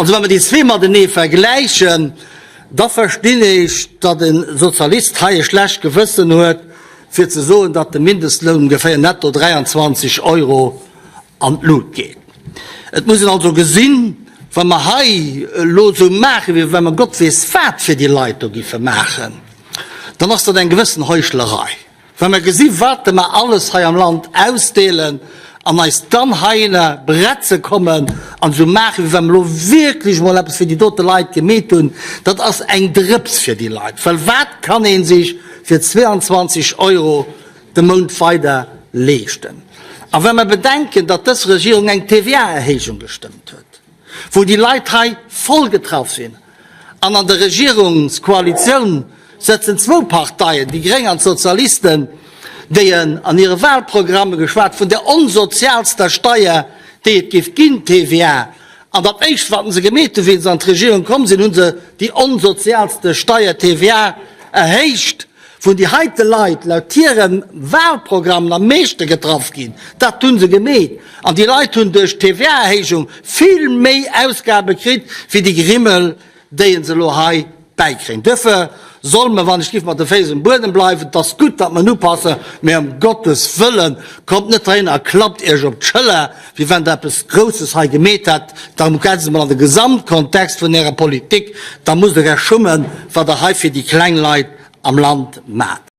Also wa mer déi zwee matenee vergläichen, da verstinn ech, datt e Sozialist hei e schlecht Gewëssen huet, fir ze soen, datt de Mindestloun ongeféier netto 23 Euro an d'Lut geet. Et muss een also gesinn, wa mer hei elo esou maachen, wéi wa mer Gott weess wat fir déi Leit do giffe maachen, dann ass dat eng gewëssen Heuchlerei. Wa mer gesi wat mer alles hei am Land ausdeelen an eis dann heihinner bretze kommen an esou maachen, wéi wa mer elo wierklech emol eppes fir déi dote Leit gemeet hunn, dat ass eng Drëps fir déi Leit. Well wat kann ee sech fir 22 Euro de Mount weider leeschten? A wa mer bedenken, datt dës Regierung eng TVA-Erhéijung gestëmmt huet, wou déi Leit hei voll getraff sinn, An an der Regierungskoalitioun sëtzen zwou Parteien, déi Gréng an d'Sozialisten, déi an hire Wahlprogramme geschwat vun der onsozialster Steier, déi et géif ginn, d'TVA. An dat éischt, wat se gemeet hunn, wéi se an d'Regierung komm sinn, hu se déi onsozialste Steier, d'TVA, erhéicht. Wou déi heite Leit laut hirem Wahlprogramm am meeschte getraff ginn, dat hu se gemeet. An déi Leit hunn duerch d'TVA-Erhéijung vill méi Ausgabe kritt, wéi déi Grimmel, déi se elo hei bäikréien. Duerfir solle mer, wann ech giff, mat de Féiss um Buedem bleiwen. Et ass gutt, datt mer en upassen, mä ëm Gottes Wëllen, kommt net heihin a klappt Iech op d'Schëller, wéi wann Der eppes Grousses hei gemeet hätt. Da setzt emol an de Gesamtkontext vun Ärer Politik, da musst Der Iech schummen, wat Der hei fir déi kleng Leit am Land mat.